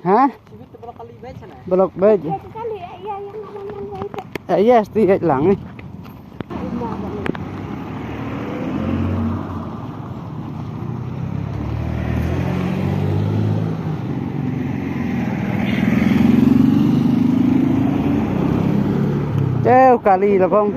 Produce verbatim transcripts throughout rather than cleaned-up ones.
Ha? Block bed. Eh, yes, ti ïaid lang eh. Te u kali la bong.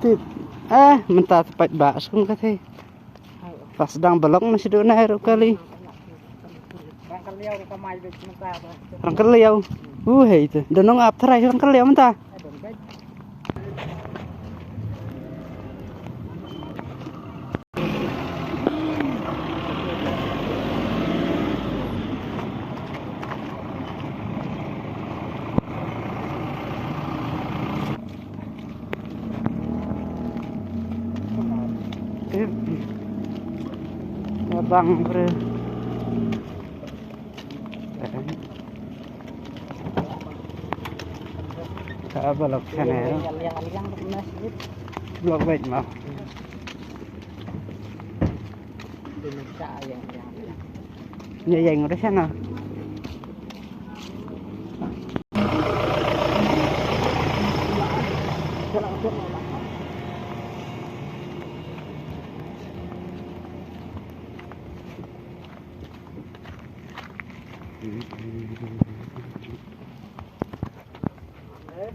Tit. Eh, mynta te pait ba skum ka the. Pas dang balok na sidu na heru kali. Rang kaliau. Uh, hei tu. Donong ap tharai rang kaliau mynta. Abang bre. Ka ba lok channel. Blok bait ma. Nya yang udah sana.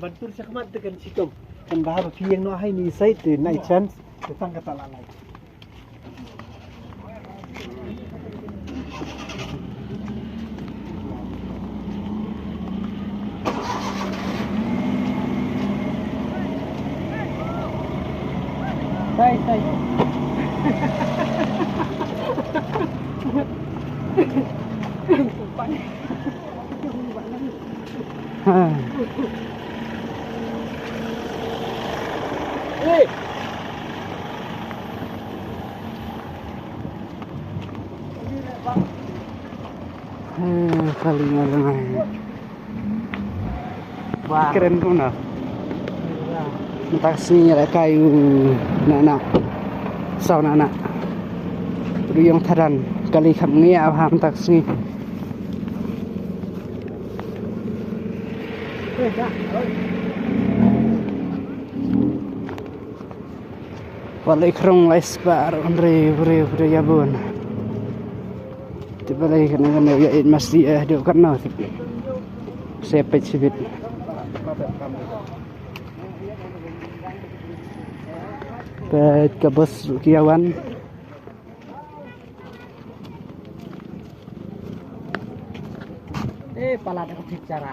Ban tur shakhmat te kan shitom. Kan ba haba phi ïeng noh ha ine i side te nai chance te tang kata la lai. Sai, sai. Ha. Eh, kali nga lengai. Kren kumno. Mynta ka sngi ngi lehkai u Nana. Saw Nana. Ruh ïong thadan. Kali kham ngi ap ha mynta ka sngi. Wat leh krong lai spah ruh hynrei briew briew ïa bun. Te balei kane kane ïa ïeit masi eh dei katno. Sepet sibit. Peit ka bus ruh ki ïa wan.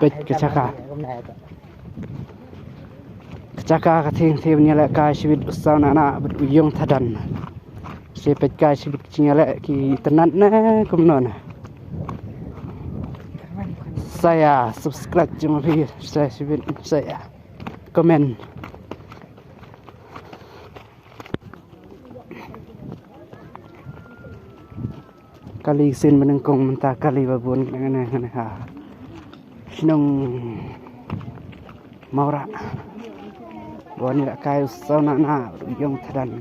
Peit ka jaka. Ka jaka ka thing thing ban ïalehkai shibit u Saw Nana bad u Ïong Thadan. Shi peit kai shibit ki jingïaleh ki itynnad ne kumno ne. Sa ïa subscribe jong phi sa shibit sa ïa comment. Kali sien ba nyngkong mynta kali ba bun kane kane ha shnong Mawrah. Ba wan ïalehkai u Saw Nana, u Ïong Thadan.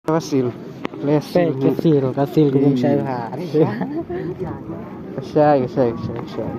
Ka sil. Ka sil. Ka sil ka bun shai ha. Ka shai, ka shai, ka shai, ka shai.